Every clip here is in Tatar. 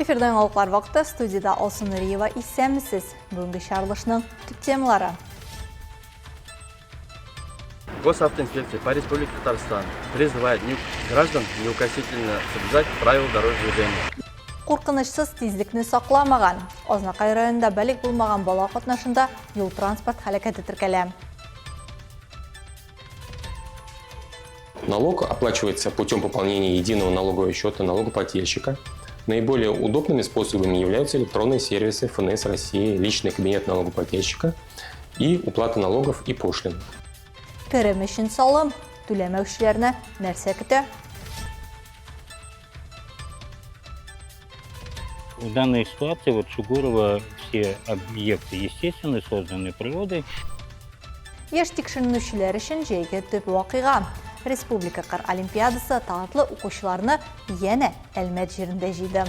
Эфирда яңалыклар вакыты, студиядә Алсу Нуриева. Исәнмесез! Бүгенге чыгарылышның төп темалары. Госавтоинспекция по Республике Татарстан призывает граждан неукоснительно соблюдать правила дорожного движения. Куркынычсыз тизлекне сакламаган. Азнакай районында балигъ булмаган бала катнашында юл-транспорт һәлакәте теркәлә. Налог оплачивается путем пополнения единого налогового счета налогоплательщика. Наиболее удобными способами являются электронные сервисы ФНС России, личный кабинет налогоплательщика и уплата налогов и пошлин. Керем өчен салым түләмәүчеләрне нәрсә көтә? В данной ситуации вот Шугурова все объекты естественные, созданные природой. Яшь тикшеренүчеләр өчен җәйге төп вакыйга. Республика кыр олимпиадасы талантлы укучыларны янә Әлмәт җирендә җыйды.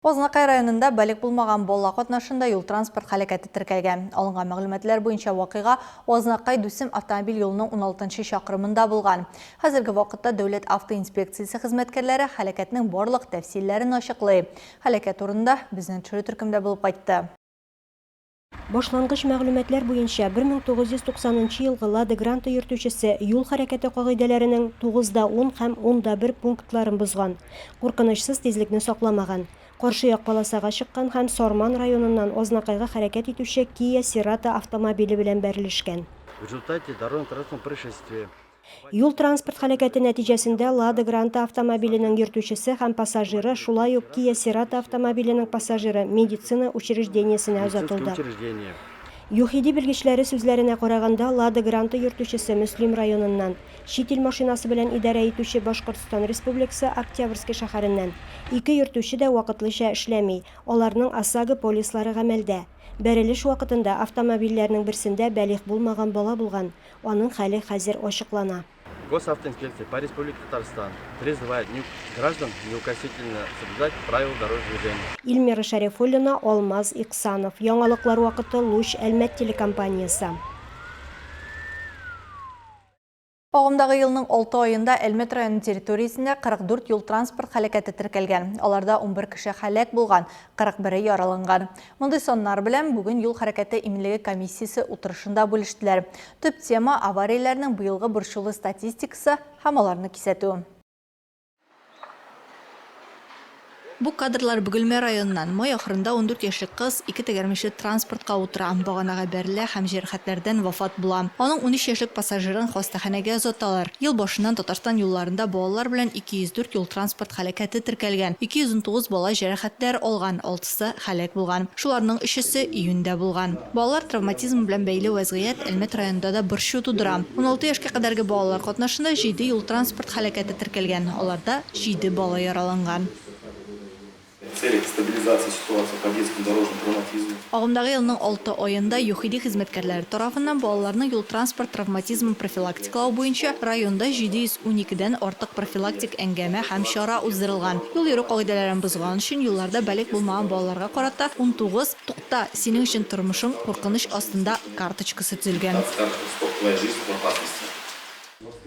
Азнакай районында балигъ булмаган бала катнашында юл-транспорт һәлакәте теркәлгән. Алынган мәгълүматлар буенча вакыйга Азнакай-Дүсем автомобиль юлының уналтынчы чакрымында булган. Хәзерге вакытта Дәүләт автоинспекциясе хезмәткәрләре һәлакәтнең барлык тәфсилләрен ачыклый. Һәлакәт урынында безнең төшерү төркеме дә булып кайтты. Башлангыч мәгълүматлар буенча, 1990 нчы елгы Лада Гранта йөртүчесе юл хәрәкәте кагыйдәләренең тугыз да ун һәм ун да бер пунктларын бозган, куркынычсыз тизлекне сакламаган, каршы як полосага чыккан һәм Сарман районыннан Азнакайга хәрәкәт итүче Kia Cerato автомобиле белән бәрелешкән. В результате дорожно-транспортного происшествия Юл-транспорт һәлакәте нәтиҗәсендә Лада Гранта автомобиленең йөртүчесе һәм пассажиры, шулай ук Kia Cerato автомобиленең пассажиры медицина учреждениесенә озатылды. ЮХИДИ белгечләре сүзләренә караганда, Лада Гранта йөртүчесе Мөслим районыннан, чит ил машинасы белән идарә итүче Башкортстан Республикасы Октябрьский шәһәреннән. Ике йөртүче дә вакытлыча эшләми, аларның ОСАГО полислары гамәлдә. Бәрелеш вакытында автомобильләрнең берсендә бәлигъ булмаган бала булган. Аның хәле хәзер ачыклана. Госавтоинспекция по Республике Татарстан призывает граждан неукоснительно соблюдать правила дорожного движения. Ильмира Шәрифуллина, Алмаз Иксанов. Яңалыклар вакыты, Луч, Әлмәт телекомпаниясе. Агымдагы елның алты аенда Әлмәт районы территориясендә 44 юл-транспорт һәлакәте теркәлгән. Аларда 11 кеше һәлак булган, 41-е яраланган. Мондый саннар белән бүген юл хәрәкәте иминлеге комиссиясе утырышында бүлештеләр. Төп тема, аварияләрнең быелгы борчулы статистикасы һәм аларны кисәтү. Бу кадрлар Бөгелмә районыннан. Май ахырында 14 яшьлек кыз ике тәгәрмәчле транспортка утыра, баганага бәрелә һәм җәрәхәтләрдән вафат була. Аның 13 яшьлек пассажирын хастаханәгә озаталар. Ел башыннан Татарстан юлларында балалар белән 204 юл-транспорт һәлакәте теркәлгән, 219 бала җәрәхәтләр алган, алтысы һәлак булган. Шуларның өчесе июньдә булган. Балалар травматизмы белән бәйле вәзгыять Әлмәт районында да борчу тудыра. 16 яшькә кадәрге балалар катнашында җиде юл-транспорт һәлакәте теркәлгән, аларда җиде бала яраланган. В целях стабилизации ситуации по детскому дорожному травматизму. Агымдагы елның алты аенда ЮХИДИ хезмәткәрләре тарафыннан балаларның юл-транспорт травматизмын профилактикалау буенча районда 712 дән артык профилактик әңгәмә һәм чара уздырылган. Юл йөрү кагыйдәләрен бозган өчен юлларда балигъ булмаган балаларга карата 19 Тукта, синең өчен тормышың куркыныч астында карточкасы төзелгән. Стоп, твоя жизнь в опасности.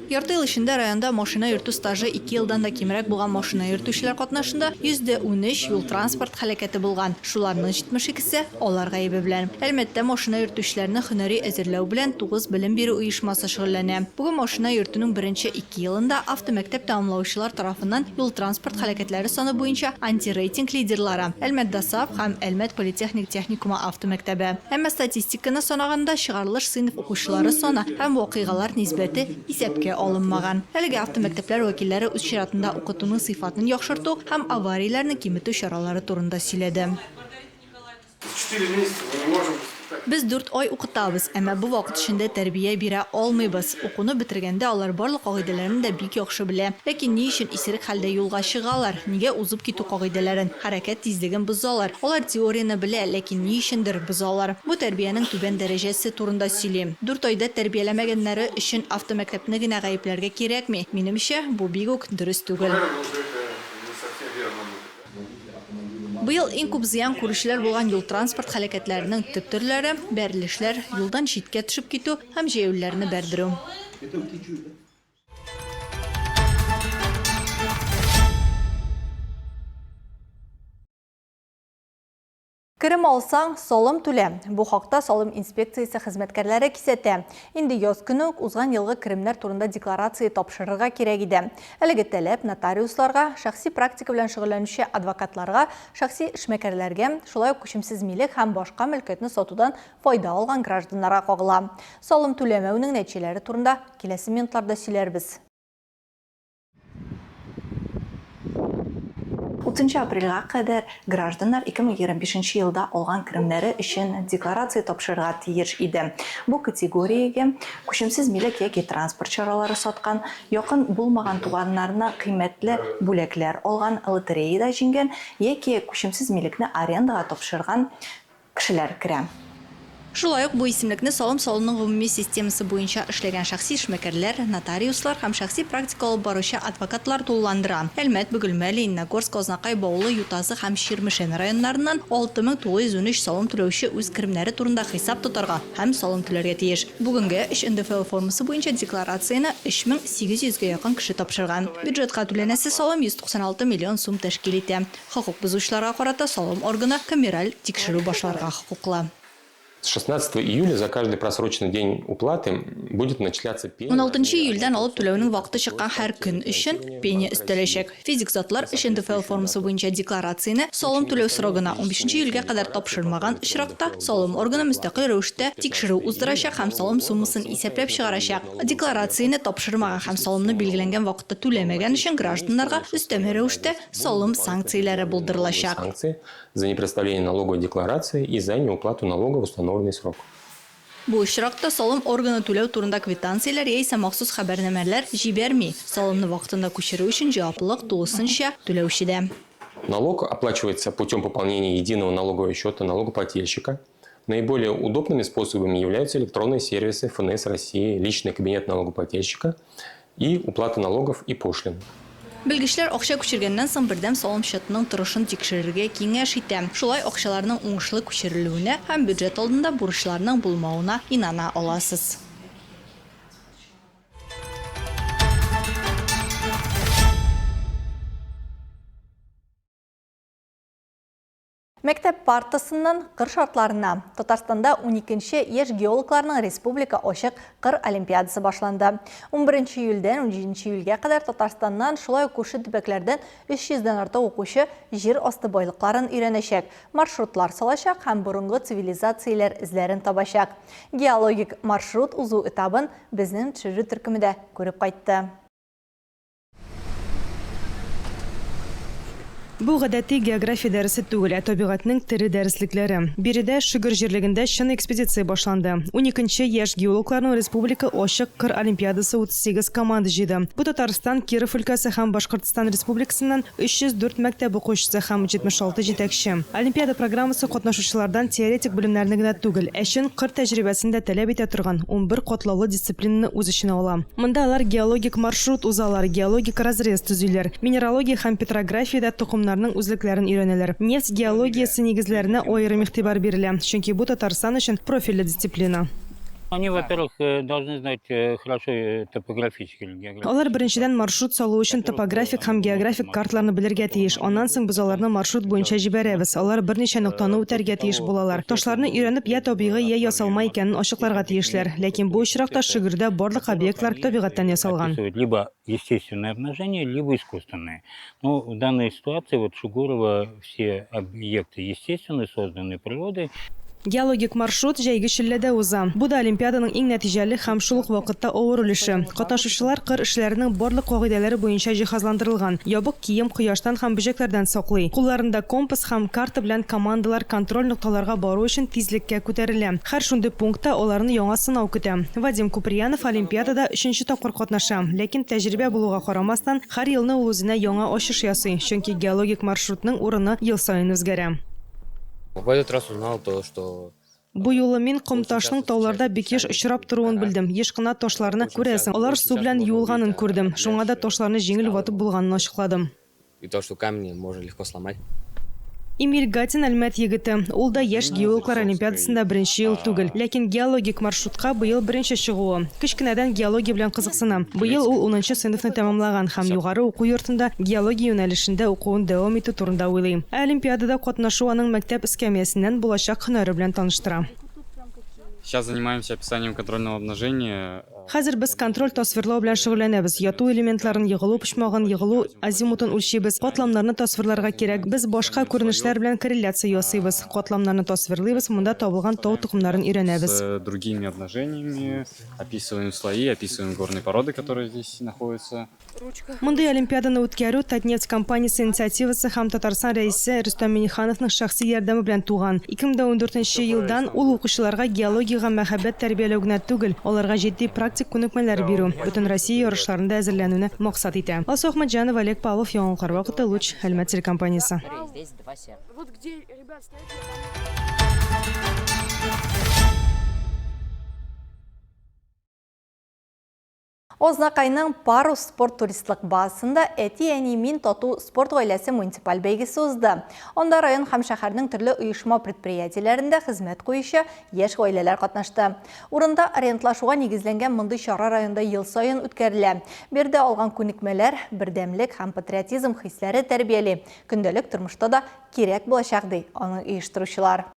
Ярты ел эчендә районда машина йөртү стажы ике елдан да кимрәк булган машина йөртүчеләр катнашында 113 юл-транспорт һәлакәте булган, шуларның 72 се, алар гаебе белән. Әлмәттә машина йөртүчеләрне һөнәри әзерләү белән тугыз белем бирү оешмасы шөгыльләнә. Бүген машина йөртүнең беренче ике елында автомәктәп тәмамлаучылар тарафыннан юл-транспорт һәлакәтләре саны буенча антирейтинг лидерлары, Әлмәт ДОСААФ һәм Әлмәт политехник техникумы автомәктәбе. Әмма статистиканы санаганда чыгарылыш сыйныф укучылары саны һәм вакыйгалар нисбәте исәпкә алынмаган. Әлеге автомәктәпләр вәкилләре үз чиратында укытуның сыйфатын яхшырту һәм аварияләрне киметү чаралары турында сөйләде. Без дүрт ай укытабыз, әмма бу вакыт эчендә тәрбия бирә алмыйбыз. Укуны бетергәндә алар барлык кагыйдәләрне дә бик яхшы белә. Ләкин ни өчен исерек хәлдә юлга чыгалар? Нигә узып китү кагыйдәләрен, хәрәкәт тизлеген бозалар? Алар теорияне белә, ләкин ни өчендер бозалар. Бу тәрбиянең түбән дәрәҗәсе турында сөйли. Дүрт айда тәрбияләмәгәннәре өчен автомәктәпне генә гаепләргә кирәкми. Минемчә, бу бик үк дөрес түгел. Быел иң күп зыян күрүчеләр булган юл-транспорт һәлакәтләренең төп төрләре, бәрелешләр, юлдан читкә төшеп китү һәм җәяүлеләрне бәрдерү. Керем алсаң, салым түлә. Бу хакта салым инспекциясе хезмәткәрләре кисәтә. Инде яз көне үк узган елгы керемнәр турында декларация тапшырырга кирәк иде. Әлеге таләп нотариусларга, шәхси практика белән шөгыльләнүче адвокатларга, шәхси эшмәкәрләргә, шулай ук күчемсез милек һәм башка мөлкәтне сатудан файда алган гражданнарга кагыла. Салым түләмәүнең нәтиҗәләре турында киләсе минутларда сөйләрбез. 30 апрельгә кадәр гражданнар 2025 нче елда алган керемнәре өчен декларация тапшырырга тиеш иде. Бу категориягә күчемсез милек яки транспорт чаралары саткан, якын булмаган туганнарына кыйммәтле бүләкләр алган, лотереяда җиңгән яки күчемсез милекне арендага тапшырган кешеләр керә. Шулай ук бу исемлекне салым салуның гомуми системасы буенча эшләгән шәхси эшмәкәрләр, нотариуслар һәм шәхси практика алып баручы адвокатлар тулыландыра. Әлмәт, Бөгелмә, Лениногорск, Азнакай, Баулы, Ютазы һәм Чирмешән районнарыннан 6913 салым түләүче үз керемнәре турында хисап тотарга һәм салым түләргә тиеш. Бүгенгә өч НДФЛ формасы буенча декларацияне 3800 гә якын кеше тапшырган. Бюджетка түләнәсе салым 196 миллион сум тәшкил итә. Хокук бозучыларга карата салым органы камераль тикшерү башларга хокуклы. С 16 июля за каждый просроченный день уплаты будет начисляться пеня. 16 июльдән алып түләүнең вакыты чыккан һәр көн өчен пеня өстәләчәк. Физик затлар өч НДФЛ формасы буенча декларацияне салым түләү срогына 15 июльгә кадәр тапшырмаган очракта, салым органы мөстәкыйль рәвештә тикшерү уздырачак һәм салым суммасын исәпләп чыгарачак. Декларацияне тапшырмаган һәм салымны билгеләнгән вакытта түләмәгән өчен гражданнарга өстәмә рәвештә салым санкцияләре булдырылачак. Санкции за непредоставление налоговой декларации и за неуплату налога в установленный срок. Бу очракта салым органы түләү турында квитанцияләр яисә махсус хәбәрнамәләр җибәрми. Салымны вакытында күчерү өчен җаваплылык тулысынча түләүчедә. Налог оплачивается путем пополнения единого налогового счета налогоплательщика. Наиболее удобными способами являются электронные сервисы ФНС России, личный кабинет налогоплательщика и уплата налогов и пошлин. Белгечләр акча күчергәннән соң бердәм салым счетының торышын тикшерергә киңәш итә. Шулай акчаларның уңышлы күчерелүенә һәм бюджет алдында бурычларның булмавына инана аласыз. Мәктәп партасыннан кыр шартларына. Татарстанда уникенче яшь геологларның республика ачык кыр олимпиадасы башланды. Унберенче июльдән унҗиденче июльгә кадәр Татарстаннан, шулай ук күрше төбәкләрдән 300 дән артык укучы җир асты байлыкларын өйрәнәчәк, маршрутлар салачак һәм борынгы цивилизацияләр эзләрен табачак. Геологик маршрут узу этабын безнең төшерү төркеме дә күреп кайтты. Бу гадәти география дәресе түгел, ә табигатьнең тере дәреслекләре. Биредә Шөгер җирлегендә чын экспедиция башланды. Уникенче яшь геологларның республика ачык кыр олимпиадасы 38 команда җыйды. Бу Татарстан, Киров өлкәсе һәм Башкортстан Республикасыннан 304 мәктәп укучысы һәм 76 җитәкче. Олимпиада программасы катнашучылардан теоретик белемнәрне генә түгел, ә чын кыр тәҗрибәсен дә таләп итә торган 11 катлаулы дисциплинаны үз эченә ала. Монда алар геологик маршрут узалар, геологик разрез төзиләр, минералогия һәм петрографиядә токымнарның үзлекләрен өйрәнәләр. Нефть геологиясе нигезләренә аерым игътибар бирелә, чөнки бу Татарстан өчен профильле дисциплина. Они, во-первых, должны знать хорошо топографический или географический. Алар, беренчедән, маршрут салу өчен топографик һәм географик карталарны белергә тиеш. Аннан соң без аларны маршрут буенча җибәрәбез. Алар берничә ноктаны үтәргә тиеш булалар. Ташларны өйрәнеп, я табигый, я ясалма икәнен ачыкларга тиешләр. Ләкин бу очракта Шөгердә барлык объектлар табигатьтән ясалган. Либо естественное обнажение, либо искусственное. Но в данной ситуации вот Шугурова все объекты естественные, созданные природой. Геологик маршрут җәйге челләдә уза. Бу да олимпиаданың иң нәтиҗәле һәм шул ук вакытта авыр өлеше. Катнашучылар кыр эшләренең барлык кагыйдәләре буенча җиһазландырылган. Ябык кием кояштан һәм бөҗәкләрдән саклый. Кулларында компас һәм карта белән командалар контроль нокталарга бару өчен тизлеккә күтәрелә. Һәр шундый пунктта аларны яңа сынау көтә. Вадим Куприянов олимпиадада өченче тапкыр катнаша. Ләкин тәҗрибә булуга карамастан, һәр елны ул үзенә яңа ачыш ясый, чөнки геологик маршрутның урыны ел саен үзгәрә. В этот раз узнал то, что Бу юлы мин ком-ташның тауларда бик еш очрап торуын белдем. Еш кына ташларны күрәсең, алар су белән юылганын күрдем. Шуңа да ташларны җиңел ватып булганын ачыкладым. И то, что камни можно легко сломать. Эмиль Гатин Әлмәт егете. Ул да яшь геологлар олимпиадасында беренче ел түгел. Ләкин геологик маршрутка быел беренче чыгуы. Кечкенәдән геология белән кызыксына. Быел ул унынчы сыйныфны тәмамлаган һәм югары уку йортында геология юнәлешендә укуын дәвам итү турында уйлый. Ә олимпиадада катнашу аның мәктәп эскәмиясеннән булачак һөнәре белән таныштыра. Сейчас занимаемся описанием контрольного обнажения. Хәзер без контроль тасвирлау белән шөгыльләнәбез. Яту элементларын, егылу почмагын, егылу азимутын үлчибез. Катламнарны тасвирларга кирәк. Без башка күренешләр белән корреляция ясыйбыз. Катламнарны тасвирлыйбыз, монда табылган тау токымнарын өйрәнәбез. С другими обнажениями, описываем слои, описываем горные породы, которые здесь находятся. Мондый олимпиаданы үткәрү Татнефть компаниясе инициативасы һәм Татарстан Рәисе Рөстәм Миңнехановның шәхси ярдәме белән туган. 2014 нче елдан ул укучыларга геологиягә мәхәббәт тәрбияләү генә түгел, аларга җитди практик күнекмәләр бирү, Бөтенроссия ярышларында әзерләнүне максат итә. Алсу Әхмәтҗанова, Олег Павлов, Яңалыклар вакыты, Луч, Әлмәт телекомпаниясе. Азнакайның Парус спорт-туристлык базасында Әти-әни мин тату спорт гаиләсе муниципаль бәйгесе узды. Анда район һәм шәһәрнең төрле оешма-предприятиеләрендә хезмәт куючы яшь гаиләләр катнашты. Урында ориентлашуга нигезләнгән мондый чара районда ел саен үткәрелә. Биредә алган күнекмәләр бердәмлек һәм патриотизм хисләре тәрбияли, көндәлек тормышта да кирәк булачак, ди аны оештыручылар.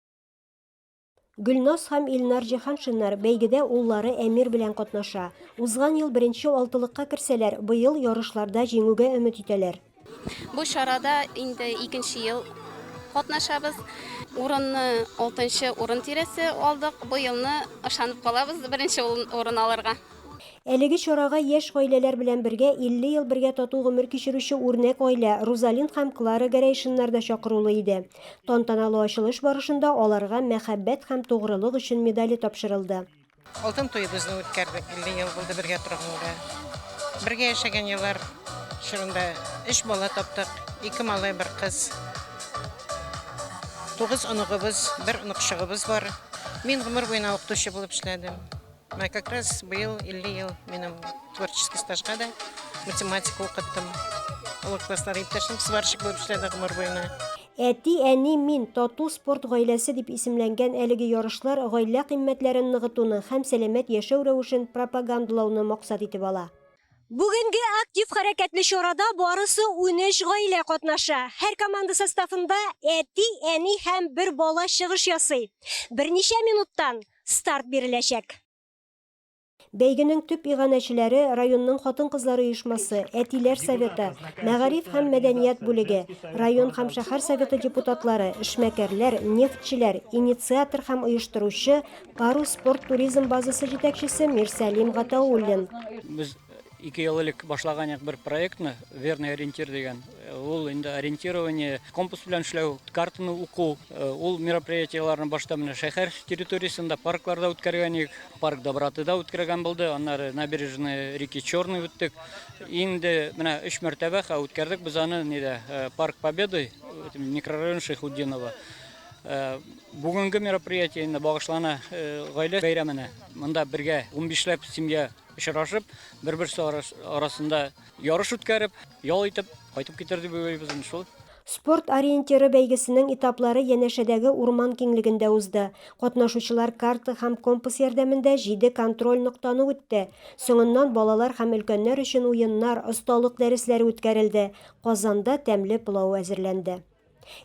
Гөлназ һәм Илнар Җиһаншиннар бәйгедә уллары Әмир белән катнаша. Узган ел беренче алтылыкка керсәләр, быел ярышларда җиңүгә өмет итәләр. Бу чарада инде икенче ел катнашабыз. Урынны алтынчы урын тирәсе алдык. Бу елны ышанып калабыз беренче урын алырга. Әлеге чарага яшь гаиләләр белән бергә 50 ел бергә тату гомер кичерүче үрнәк гаилә, Рузалин һәм Клара Гәрәйшиннар да чакырулы иде. Тантаналы ачылыш барышында аларга Мәхәббәт һәм тугрылык өчен медале тапшырылды. Алтын туебызны үткәрдек, 50 ел булды бергә торганга. Бергә яшәгән еллар чорында өч бала таптык, ике малай, бер кыз. Тугыз оныгыбыз, бер оныкчыгыбыз бар. Мин гомер буена укытучы булып эшләдем. Менә как раз быел 50 ел минем творческий стажга да математика укыттым. Олы класслар иптәшем сварщик булып эшләде гомер буена. Әти, әни, мин, тату спорт гаиләсе дип исемләнгән әлеге ярышлар гаилә кыйммәтләрен ныгытуны һәм сәламәт яшәү рәвешен пропагандалауны максат итеп ала. Бүгенге актив хәрәкәтле чарада барысы 13 гаилә катнаша. Һәр команда составында әти, әни һәм бер бала чыгыш ясый. Берничә минуттан старт биреләчәк. Бәйгенең төп иганәчеләре, районның хатын-кызлар оешмасы, әтиләр советы, мәгариф һәм мәдәният бүлеге, район һәм шәһәр советы депутатлары, эшмәкәрләр, нефтьчеләр, инициатор һәм оештыручы, Парус спорт-туризм базасы җитәкчесе Мирсәлим Гатауллин. Без Ике ел элек башлаган идек бер проектны, Верный ориентир дигән. Ул инде ориентирование, компас белән эшләү, картаны уку. Ул мероприятиеләрне башта менә шәһәр территориясендә, паркларда үткәргән идек. Парк Добротыда үткәргән булды, аннары набережная реки Черный үттек. Инде менә өч мәртәбә үткәрдек без аны нидә, Парк Победы, микрорайон Шәйхутдинова. Бүгенге мероприятие инде багышлана гаилә бәйрәменә. Монда бергә унбишләп семья Очрашып, бер-берсе арасында ярыш үткәреп, ял итеп, кайтып китәр дип уйлыйбыз инде шул. Спорт ориентиры бәйгесенең этаплары янәшәдәге урман киңлегендә узды. Катнашучылар карта һәм компас ярдәмендә җиде контроль ноктаны үтте. Соңыннан балалар һәм өлкәннәр өчен уеннар, осталык дәресләре үткәрелде, казанда тәмле пылау әзерләнде.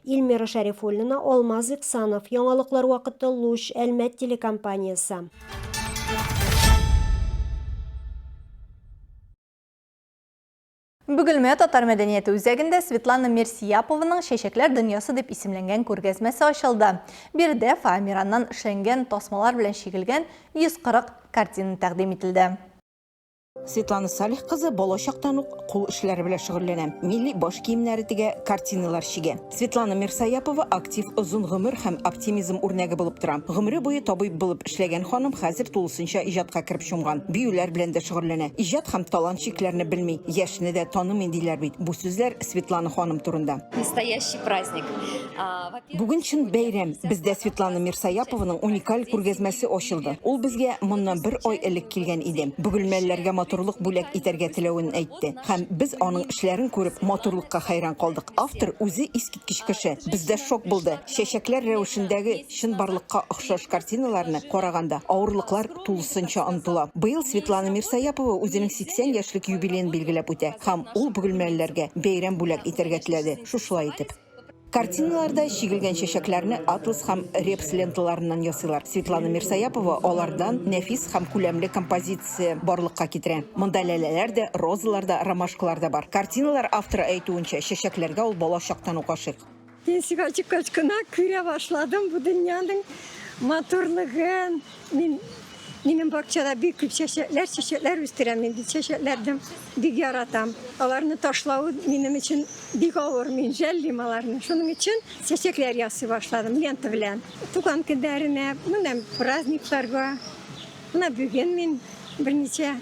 Илмира Шәрифуллина, Алмаз Иксанов, Яңалыклар вакыты, Луч, Әлмәт телекомпаниясе. Бөгелмә татар мәдәнияте үзәгендә Светлана Мерсияпованың Чәчәкләр дөньясы дип исемләнгән күргәзмәсе ачылды. Биредә фоамираннан эшләнгән тасмалар белән чигелгән 140 картина тәкъдим ителде. Светлана Салих кызы бала чактан ук кул эшләре белән шөгыльләнә. Милли баш киемнәре тегә, картиналар чигә. Светлана Мирсаяпова актив озын гомер һәм оптимизм үрнәге булып тора. Гомере буе табиб булып эшләгән ханым хәзер тулысынча иҗатка кереп чумган. Биюләр белән дә шөгыльләнә. Иҗат һәм талант чикләрне белми, яшьне дә танымый диләр бит. Бу сүзләр Светлана ханым турында. Настоящий праздник. Бүген чын бәйрәм. Бездә Светлана Мирсаяпованың уникаль күргәзмәсе ачылды. Ул безгә моннан бер ай элек килгән иде. Бөгелмәлеләргә матур матурлык бүләк итәргә теләвен әйтте. Һәм без аның эшләрен күреп, матурлыкка хәйран калдык. Автор үзе искиткеч кеше. Бездә шок булды. Чәчәкләр рәвешендәге чынбарлыкка охшаш картиналарны караганда, авырлыклар тулысынча онытыла. Быел Светлана Мирсаяпова үзенең 80 яшьлек юбилеен билгеләп үтә һәм ул бөгелмәлеләргә бәйрәм бүләк итәргә теләде. Шушылай итеп. Картиналарда чигелгән чәчәкләрне атлас һәм репс ленталарыннан ясыйлар. Светлана Мирсаяпова алардан нәфис һәм күләмле композиция барлыкка китерә. Монда ләләләр дә, розалар да, ромашкалар да бар. Картиналар авторы әйтүенчә, чәчәкләргә ул бала чактан ук гашыйк. Пенсиягә чыккач кына күрә башладым бу дөньяның матурлыгын. Мин минем бакчада бик күп чәчәкләр, чәчәкләр үстерәм мин бит чәчәкләрне бик яратам. Аларны ташлау минем өчен бик авыр, мин жәллим аларны. Шуның өчен чәчәкләр ясый башладым лента белән. Туган көннәренә, менә праздникларга. Менә бүген мин берничә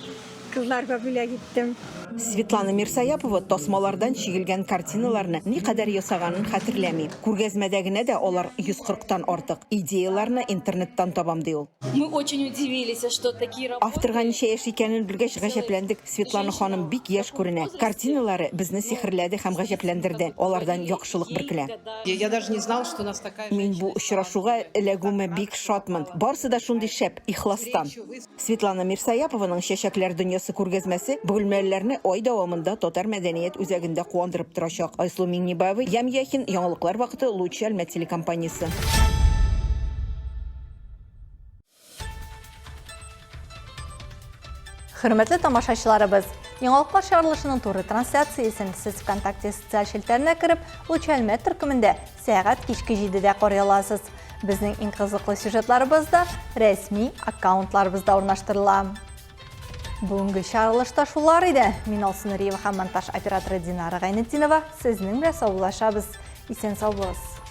кызларга бүләк иттем. Светлана Мирсаяпова тасмалардан чигелгән картиналарны никадәр ясаганын хәтерләми. Күргәзмәдә генә дә алар 140 тан артык. Идеяләрне интернеттан табам, ди ул. Мы очень удивились, что такие работы. Авторга ничә яшь икәнен белгәч, гаҗәпләндек. Светлана ханым бик яшь күренә. Картиналары безне сихерләде һәм гаҗәпләндерде. Алардан яхшылык бөркелә. Я даже не знала, что у нас такая Мин бу очрашуга эләгүемә бик шатмын. Барысы да шундый шәп, ихластан. Светлана Мирсаяпованың Чәчәкләр дөньясы күргәзмәсе бөгелмәлеләрне ай дәвамында Татар мәдәният үзәгендә куандырып торачак. Айсылу Миңнебаева, Ям Яхин, Яңалыклар вакыты, Лучи Әлмәт телекомпаниясе. Хөрмәтле тамашачыларыбыз, яңалыклар чыгарылышының туры трансляциясен сез ВКонтакте социаль челтәренә кереп, Лучи Әлмәт төркемендә сәгать кичке 7-дә карый аласыз. Безнең иң кызыклы сюжетларыбыз да рәсми аккаунтларыбызда урнаштырыла. Бүгенге чыгарылышта шулар иде. Мин Алсу Нуриева һәм монтаж операторы Динара Гайнетдинова сезнең белән саубуллашабыз. Исән сау булыгыз.